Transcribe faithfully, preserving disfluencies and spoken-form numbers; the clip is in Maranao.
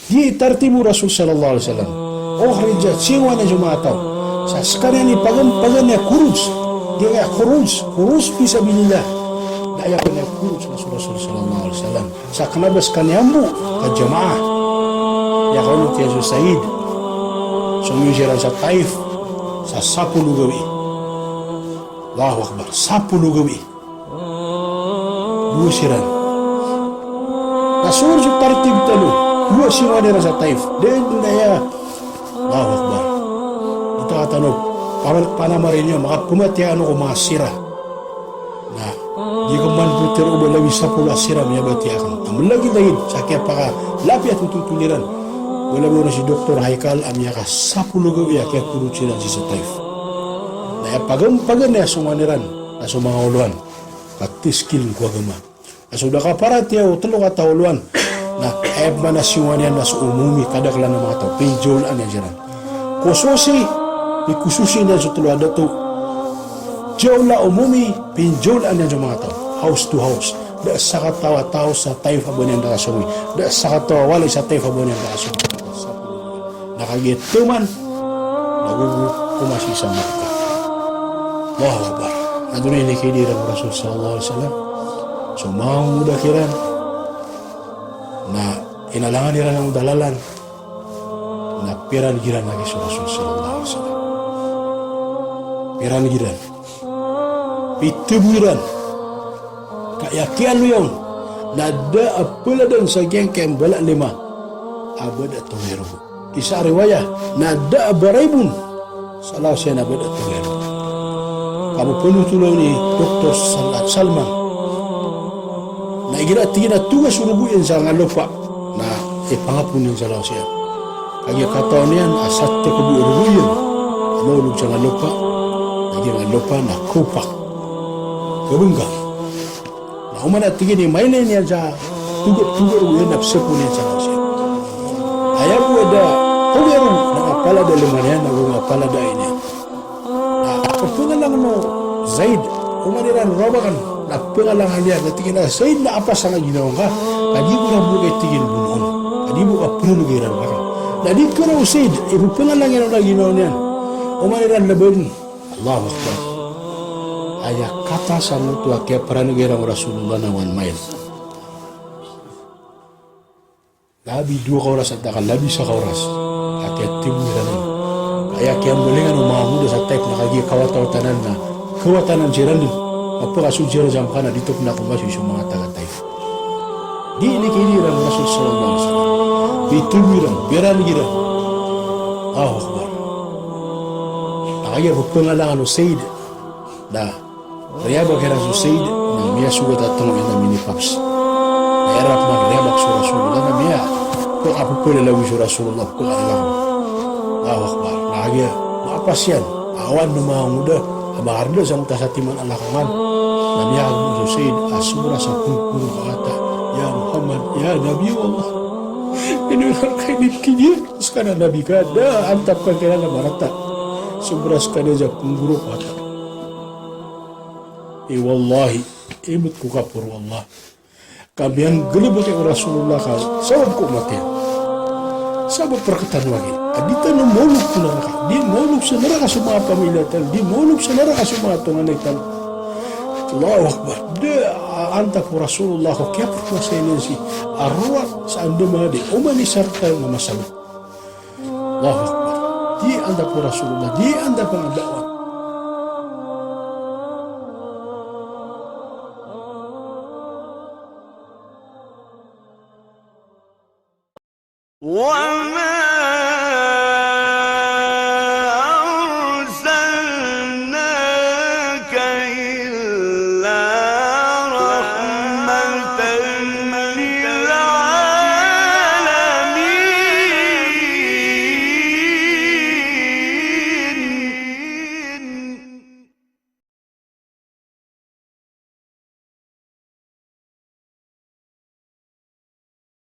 Di tartibu Rasul sallallahu alaihi wasallam. Ukhrija, singowan iyan so manga taw. Sa skaniyan i pagn, pagn iyan khuruj. Di kaya khuruj, khuruj fi sabilillah. Na aya pn a khuruj na so Rasul sallallahu alaihi wasallam. Sa kna ba skaniyan bo ka jamaah. Aya kaonot iyan so Said. Somiyowa siran sa Taif. Sa sapolo gawii. Allahu Akbar. Sapolo gawii. Dowa siran. Na so tartib tano. Dowa singowan iran sa Taif. Dn aya. Allahu Akbar. Ito a tano, panamarin iyo, makapmatiyaan ko manga sira. Na di ko man ptharoon o ba labi sapolo a sira a miyabatiya akn. Na mlagid-lagid sa kiyapakalapiyat o totol iran. Wala bo na si Doktor Haikal a miyakasapolo gawii a kiyakhuruj iran sii sa Taif. Na aya pagn, pagn iyan a singowan iran na so manga olowan. Ka tiskil ko agama. Na so da kaparatiyaya o tlo kataw a olowan. Na aya pman a singowan iyan na so umumi, kadaklan a manga taw. Pinjawlaan iyan siran. Khususi, pikhususi niyan so tlo a dato. Jawla umumi, pinjawlaan iyan so manga taw. House to house. Da sakataw a taw sa Taif a ba niyan da kasongowi. Da sakataw a walay sa Taif a ba niyan da kasongowi. Na kagiya taman, na gogo ko masi sa Makkah. Allahu Akbar. Na dn a inikidi iran o Rasul sallallahu alaihi wasallam. So manga ongoda kiran, na inalangan iran a dalalan, na piyaraneg iran lagid so Rasul sallallahu alaihi wasallam. Piyaraneg iran. Pitbo iran. Ka aya kiyaaloya on, na da a paladan sa giyangkai a mbala a lima a ba da tonga i rogo. Isa a riwaya, na da a baraibon sa lawas iyan a ba da tonga i rogo. Ka bo panothol on i Doktor Sal-, Salman. Na igira tig iyan a tonga so rogo iyan sa ngalopa, na ipangapon iyan sa lawas iyan. Kagiya katawan iyan a satya ko bo i rogo iyan a maolog sa ngalopa, na giya ngalopa na kopak. Kabangga. Na oman a tig iyan i mailay niyan sa toga, toga rogo iyan na psapon iyan sa lawas iyan. Aya bo a da tonga i rogo na mapalad a lima niyan ago mapalad a ai niyan. Na pngalangan o Zaid, oman iran roo a ba akn, na pngalangan iyan, na tig iyan a Zaid, na apasang a ginawa ngka, ka di bo rambo, ka tig iyan, bonoon. Ka di bo ka pranega iran roo akn. Na di kara o Zaid, ipngalangan iyan on a ginawa niyan. Oman iran labaden. Allahu Akbar. Aya kata sa moto a kiyaparanega iran o Rasulullah na one mile. Labi dowa ka oras antaa ka labi isa ka oras a kiyatimo iran on. Aya kiyambalingan o manga ongoda sa Taif na kagiya kawatawatanan na kawatanan siran dn. Mapakasold siran sa Makkah na di topn a komasoy so manga taga Taif. Di inikidi iran o Rasul sallallahu alaihi wasallam. Pitbo iran, piyaraneg iran. Allahu Akbar. Na kagiya pngalangan o Zaid. Na riyabak iran so Zaid, na miyasogat a tonga iyan na minipaps. Na aya rap man riyabak so Rasulullah, na miya, pkapplalawi so Rasulullah, pkapplalawi. Allahu Akbar. Na kagiya maapas iyan a awan o manga ongoda a makarda sa mota sa timan a lakangan. Na miyakagogo so Zaid a sobra sa polo ka wata. Ya Muhammad, ya Nabi Allah. Ino iran ka inikidi, skaniyan a Nabi ka, da antap ka kiran a marata. Sobra skaniyan sa polo ka wata. E wallahi, ibt ko kaporo o Allah. Ka miyanggalbk o Rasulullah ka sabap ko omat iyan. Sabap rktano agi. A di tano maolog ko naraka. Di maolog sa naraka so manga pamilya tano. Di maolog sa naraka so manga tonganay tano. Allahu Akbar. Da a antap o Rasulullah ko kiyaprkasay niyan sii a rowar sa andamanaya di oman i sarta na masalot. Allahu Akbar. Di antap o Rasulullah, di antap a da'wah.